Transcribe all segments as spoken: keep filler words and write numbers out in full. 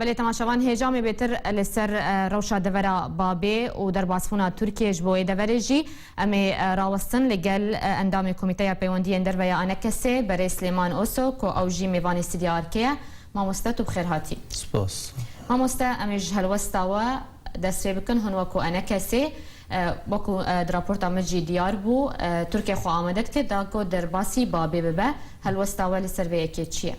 Belê temaşevan, hêja me bêtir li ser, e, rewşa devera Babê û derbasbûna Tirkiyê ji bo wê deverê jî em ê, e, rawestin li gel, e, endamê Komîteya Peywendiyên Derve ya Enekesê, berê Silêman Oso, ku ew jî mêvanê Stûdya Arkê ye. Mamoste, tu bi xêr hatî. Spas. Mamoste, em ê ji helwesta we dest pê bikin. Hûn wekû Enekesê, e, wekû, e, di raporta min jî diyar bû, e, Tirkiye xwe amade dike da ku derbasî Babê bibe. Helwesta we li ser vê yekê çi ye?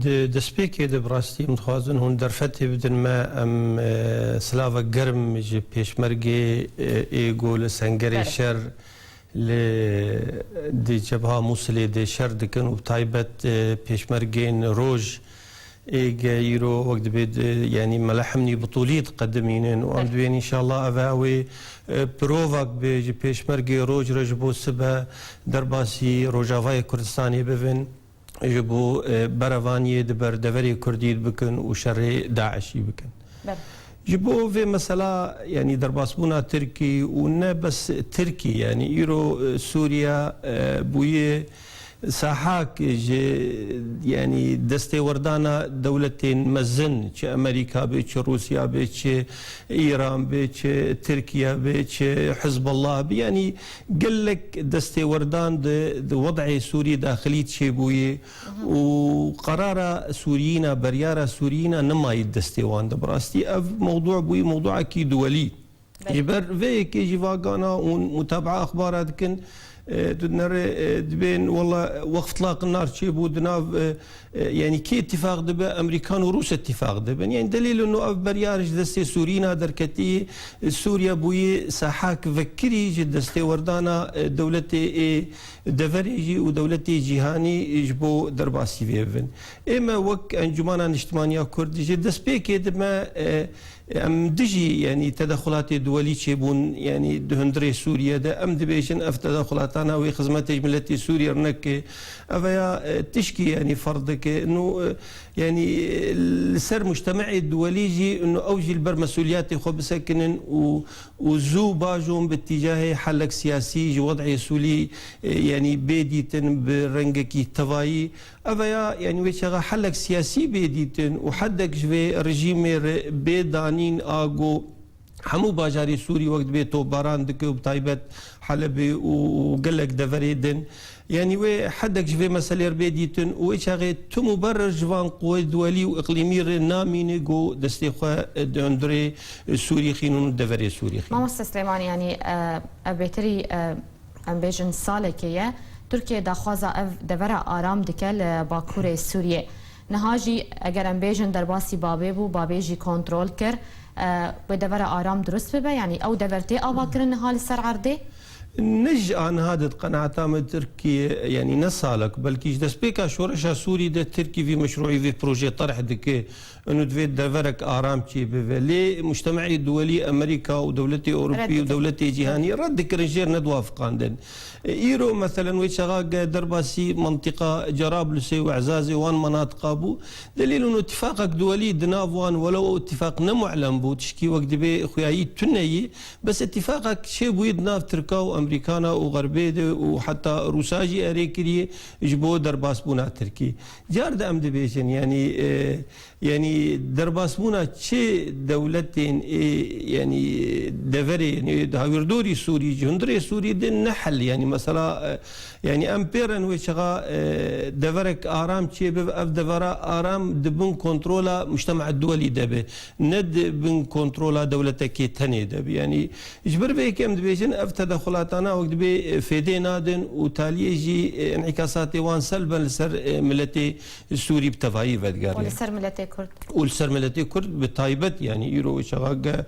Di destpêkê de bi rastî em dixwazin hûn derfetê bidin me, em, e, silavek germ ji pêşmergê, e, ê ku li sengerê Gerek. şer li, di cebha Mûsilê de şer dikin û bi taybet, e, pêşmergên roj ê ge îro wek dibê di, yanî mela hemnî bi tûlî diqedimînin û em Belê. dibên înşallah ev e wê, e, pirovak be ji pêşmergê roj re ji bo sibe derbasî Rojavayê Kurdistanê bibin. Ji bo, e, berevaniyê di ber deverê Kurdî bikin û şerê DAIŞî bikin. Belê. Ji bo vê mesela, yanî derbasbûna Tirkî û ne bes Tirkî, yanî îro, e, Sûriye, e, bûye sahak ji, yanî destêwerdana dewletên mezin, çi Amerîka be, çi Rûsya be, çi Îran be, çi Tirkiye be, çi Hizbullah be, yanî gelek destêwerdan di, di wed'ê Sûrî daxilî çêbûyî û qerara Sûriyîna, beryara Sûriyîna nimayî destê wan de. Bi rastî ev mewdû bûyî mewdûekî duwelî. Belê. Ji ber vê yekê jî va gana hûn mutabaa exbara dikin, e, tu dinere, e, dibên, wela wext tlaq nar çêbû di nav, e, E, yanî kê îtîfaq dibe? Emerîkan û Rûs îtîfaq dibin. Yanî delîl û ev beryar ji destê Sûriyîna derketî, e, Sûriye bûyî sahak vekirî ji destêwerdana, e, dewletê ê deverê jî û dewletê cîhanî ji bo derbasî vê bibin. Ê me wek Encûmana Niştimaniya Kurd ji destpêkê de me, e, Em dijî, yanî tedexulatê duwelî çêbûn, yanî di hundirê Sûriye de. Em dibêjin ev tedexulatana wê xizmetê ji miletê Sûriye neke. Ev ya, e, tişkî, yanî ferz dike. Nû, e, yanî, e, li ser mujtemeê duwelî jî, nû ew jî li ber mesûliyetê xwe bisekinin û, û zû bajon bi tîcahê helek siyasî ji wed'ê Sûrî, e, yanî bê dîtin bi rengekî tevayî. Ev ya, yanî wê çaxa helek siyasî bê dîtin û hedek ji vê rejîmê re bê danîn a ku hemû bajarê Sûrî wek dibê topbaran dike û bi taybet Helebê û, û gelek deverê din. Yanî wê hedek ji vê meselê re bê dîtin û wê çaxê tim û ber ji van quwê duwelî û iqlîmî re namîne ku destê xwe di hundirê Sûrî xînin û deverê Sûrî xînin. Mamoste Silêmanî, yanî, e, ev bêtirî, e, em bêjin salekê ye, Tirkiye daxwaza ev devera aram dike li Bakurê Sûriyê. Niha jî eger em bêjin derbasî Babê bû, Babê jî kontrol kir, e, wê devera aram dirust bibe? Yanî ew dever tê avakirin niha li ser erdê? Ne ji aniha de di qenaeta me Tirkiye, yanî ne salek, belkî ji destpêka şoreşa Sûrî de Tirkî vî meşrûî, vî projê terh dike. Û divê deverek aram çêbibe. Lê mujtemeê duwelî, Amerîka û dewletê Ewropî û dewletê cîhanî red dikirin, jêr nediwafiqandin. E, îro, meselen, wê çaxa ge derbasî mentiqa Cerablusê û Ezazê wan menatiqa bû. Delîl û îtîfaqek duwelî di nav wan, welew ew îtîfaq ne mu'len bû, tişkî wek dibê xuyayî tune yî, bes îtîfaqek çêbûyî di nav Tirka û Amerîkana û Xerbê de û heta Rûsa jî erê kiriye ji bo derbasbûna Tirkî. Car de em dibêjin, yanî, e, Yanî derbasbûna çi dewletên ê, yanî deverê, yanî di hawirdorî Sûrî, ji hundirê Sûrî de ne hel, yanî mesela, e, yanî em pêren wê çaxa, e, deverek aram çêbibe, ev devera aram di bin kontrola mujtema duwelî de be, ne di bin kontrola dewletekê tenê de be. Yanî ji ber vê yekê em dibêjin ev tedexulatana wek dibê, e, fêdê nadin û taliyê jî, e, înîkasatê wan selben li ser, e, miletê Sûrî bi tevayî vedigere. Û li ser miletê Kurd. Û li ser miletê Kurd bi taybet, yanî îro çaxa ge,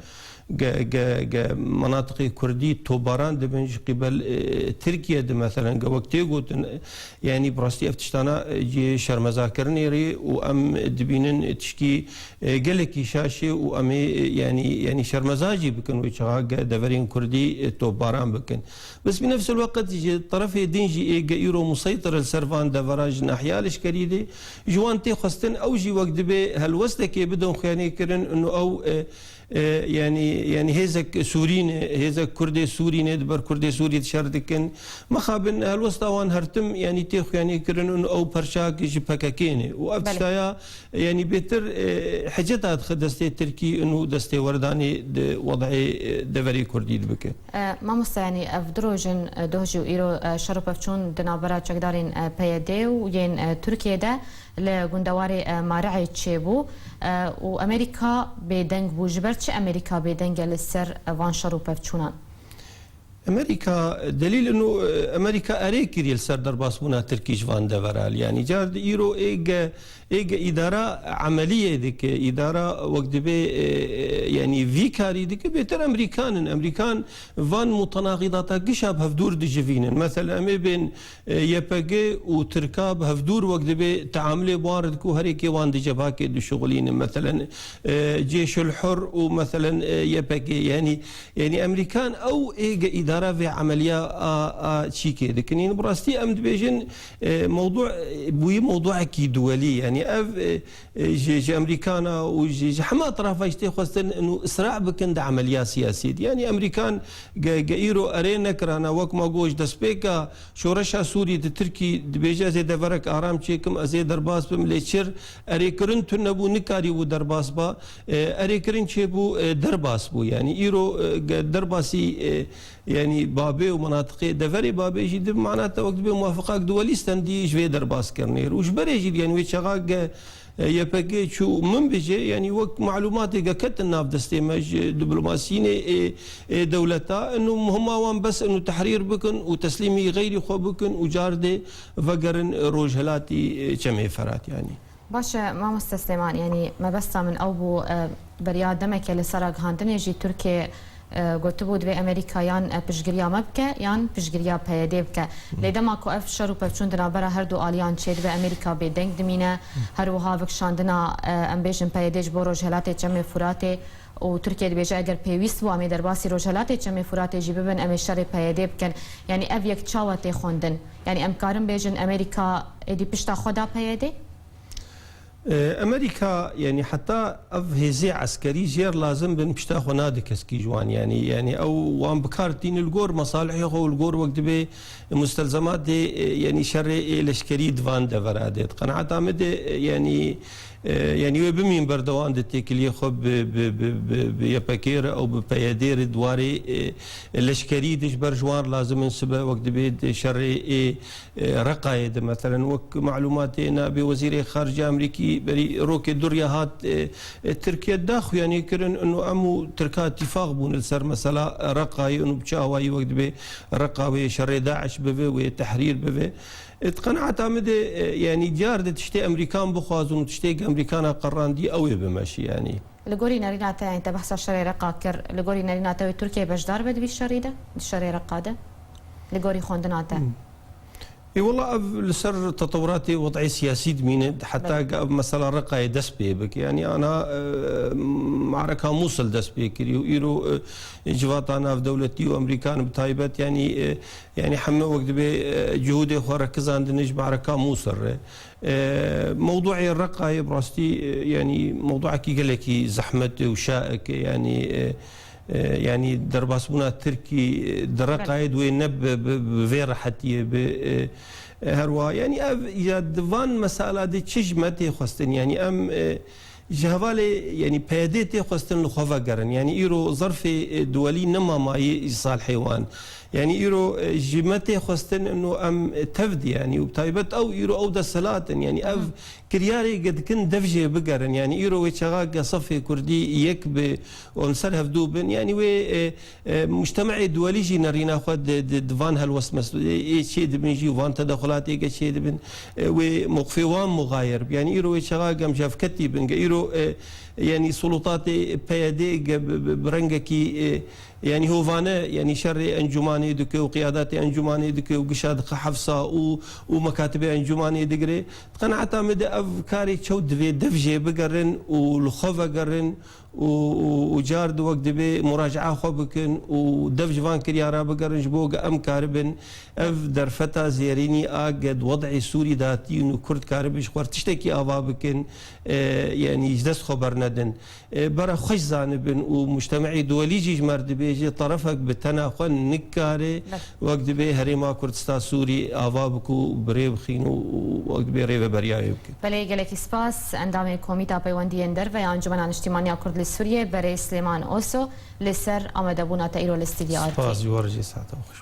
ge, ge, ge menatiqê Kurdî topbaran dibin ji qîbel, e, Tirkiye de, meselen, ge wek tê gotin, e, yanî bi rastî ev tiştana, e, cihê şermezakirinê rê û em dibînin tişkî, e, gelekî şaş e û em ê, e, yanî, yanî şermeza jî bikin wê çaxa ge deverên Kurdî, e, topbaran bikin. Bes bi nefs el-weqt ji terefê din jî ê ge îro museytir li ser van devera ji nahiya leşkerî de, ji wan tê xwestin ew jî wek dibê helwestekê bidin xuyanê kirin û ew, e, E, yanî, yanî hêzek Sûrî ne, hêzek Kurdê Sûrî ne, di ber Kurdê Sûrî de şer dikin. Mixabin helwesta wan her tim, yanî tê xuyanî kirin û ew perçak ji P K K ne. Û ev Belê. tiştaya, yanî bêtir, e, hiceta dixe destê Tirkî û destê werdanê di wedayê, e, deverê Kurdî dibike. E, mamoste, yanî ev du roj in, e, doh jî û îro, e, şer û pevçûn di navbera çekdarên, e, P Y D û yên, e, Tirkiyê de li gundewarê, e, Mari'ê çêbû, e, û Amerîka bêdeng bû. Ji ber çi Amerîka bêdeng e li ser, e, van şer û pevçûnan? Amerîka, delîl ino, e, Amerîka erê kiriye li ser derbasbûna Tirkî ji van deveral. Yanî car di îro ê ge, ê ge îdara emeliyê dike, îdara wek dibê, e, e, yanî vî karî dike, bêtir Amerîkan in. Amerîkan van mutenaqîdata gişa bi hevdûr dijivînin. Mesela em ê bên e, Y P G û Tirka bi hevdûr wek dibê teamilê bi wan re dike û herêkê wan di cebakê dişuxulînin. Meselen, e, Cêşul Hur û meselen, e, Y P G. Yanî, yanî Amerîkan ew ê ge îdara vê emeliya a, a çîkê dikin. Yanî bi rastî em dibêjin, e, mewdû, e, bûyî mewdûekî duwelî. Yanî ev, e, e, ji, ji Amerîkana û ji, ji hema tarafa ji tê xwestin û isra bikin di emeliya siyasî de. Yanî Amerîkan ge, ge îro erê nekirana, wek ma got, ji destpêka şoreşa Sûrî di Tirkî dibêje, ez ê deverek aram çêkim, ez ê derbas bim, lê çir erêkirin tune bû, nikarîbû derbas ba. E, erêkirin çêbû, e, derbas bû. Yanî îro, e, ge derbasî, e, yanî Babê û menatiqê deverê Babê jî di mana te wek dibê muwafiqak duwelî stendî ji vê derbaskirinê re. Û ji berê jî, yanî wê çaxa ge, e, Y P G çû û min bijê, yanî wek malûmatê ge ketin nav destê me ji diplomasînê ê, ê dewleta, inu muhima wan bes inu tehrîr bikin û teslîmî xeyrî xwe bikin û car dê vegerin rojhelatî, e, Çemê Ferat, yanî. Baş e, mamoste Silêman, yanî mebesta min ew bû, e, beriya demeke li ser ragihandinê jî Tirkiye, e, gotibû, divê Amerîka yan, e, piştgiriya me bike, yan piştgiriya P Y D bike. Lê dema ku ev şer û pevçûn di navbera her du aliyan çêdibe, Amerîka bêdeng dimîne. Her wiha vikşandina, e, em bêjin P Y D ji bo Rojhelatê Çemê Furatê û Tirkiye dibêje, eger pêwîst bû, em ê derbasî Rojhelatê Çemê Furatê jî bibin, em ê şerê P Y D bikin. Yanî ev yek çawa tê xwendin? Yanî em karin bêjin Amerîka êdî pişta xwe da P Y D? E, Amerîka, yanî heta ev hêzê eskerî jêr lazim bin, pişta xwe nade keskî ji wan. Yanî, yanî ew wan bi kar tînin li gor mesalihê xwe û li gor wek dibê mustelzematê, e, yanî şerê ê leşkerî di van devera de. Di qenaeta min de, e, yanî, e, yanî wê bimîn berdewam di têkiliyê xwe bi, bi, bi, bi, bi Y P G re ew bi P Y D re di warê, e, leşkerî de. Ji ber ji wan lazim in sibe wek dibê di şerê ê e, Reqayê de, meselen, wek malûmatê nabê Wezîrê Xarice Amerîkî berî rokê dûriya hat, e, e, Tirkiye, da xuyanî kirin, inu em û Tirka tîfaq bûn li ser mesela Reqayê, inu bi çi awayî wek dibê Reqa wê şerê DAIŞ bibe, wê tehrîr bibe. E, di qenaeta min de, e, yanî diyar de tiştê Amerîkan bixwazin û tiştê Amerîkana qerandî ew ê bimeşî, yanî. Li gorî nerîna te, yanî te behsa şerê Reqa kir, li gorî nerîna te wê Tirkiye beşdar be di vî şerî de, di şerê Reqa de? Li gorî xwendina te? Hmm. Ê, wela ev li ser tetewuratê wed'ê siyasî dimîne, heta Belê. Ge ev mesela Reqayê dest pê bike. Yanî ana, e, mareka Mûsil dest pê kiriye û îro, e, civata navdewletî û Amerîkan bi taybet, yanî, e, yanî heme wek dibê, e, cihûdê xwe rekizandine ji mareka Mûsil re. E, mewduê Reqayê bi rastî, e, yanî mewduekî gelekî zehmet û şaik e, yanî, e, e, yanî derbasbûna Tirkî, e, di Reqayê Belê. Di wê ne bi, bi, bi vê rehetiyê bi, e, e, her wiha. Yanî ev ya di van mesela de çi ji me tê xwestin? Yanî em, e, ji hevalê, yanî P Y D tê xwestin li xwe vegerin. Yanî îro zerfê, e, duwelî nema mayî ji salhê wan. Yanî îro, e, ji me tê xwestin ino em, e, tev de, yanî û bi taybet ew îro ew desthilat in. Yanî ev Hı. Kiryarê ge dikin dev jê bigerin. Yanî îro wê çaxa ge sefê Kurdî yek bi û em ser hevdû bin. Yanî wê, e, e, mujtemeê duwelî jî nerîna xwe di, di, di van helwest mesûlê çê dibin jî û van tedexulatê ge çê dibin. E, wê mewqifê wan muxayir bi. Yanî îro wê çaxa ge em ji hev ketî bin. Ge îro, e, yanî sulûtatê P Y D ge bi, bi, bi rengekî, e, Yanî hovane, yanî şerê encûmanê dike û qiyadatê encûmanê dike û gişa dixe hefsa û, û mekatibê encûmanê digire. Di qenaeta min de ev karê çew divê dev jê bigerin û li xwe vegerin û, û, û car di wek dibê muracaa xwe bikin û dev ji van kiryara bigerin ji bo ge em karibin ev derfeta zêrînî a ge di wed'ê Sûrî de hatîn û Kurd karibin ji xwe tiştekî ava bikin, e, yanî ji dest xwe bernedin. E, bera xweş zanibin û mujtemeî duwelî jî ji me re dibêje, terefek bi tena xwe nikare wek dibê Herêma Kurdistan Sûrî ava bike û bi rê bixîne û wek dibê rêveberiyayê bike. Belê, gelekî spas. Endamê Komîta Peywendiyên Derve ya Encûmena Niştîmaniya Kurd li Sûriyê, berê Silêman Oso, li ser amadebûna te îro li stîdyoya Spas ji we re jî, saeta we xweş.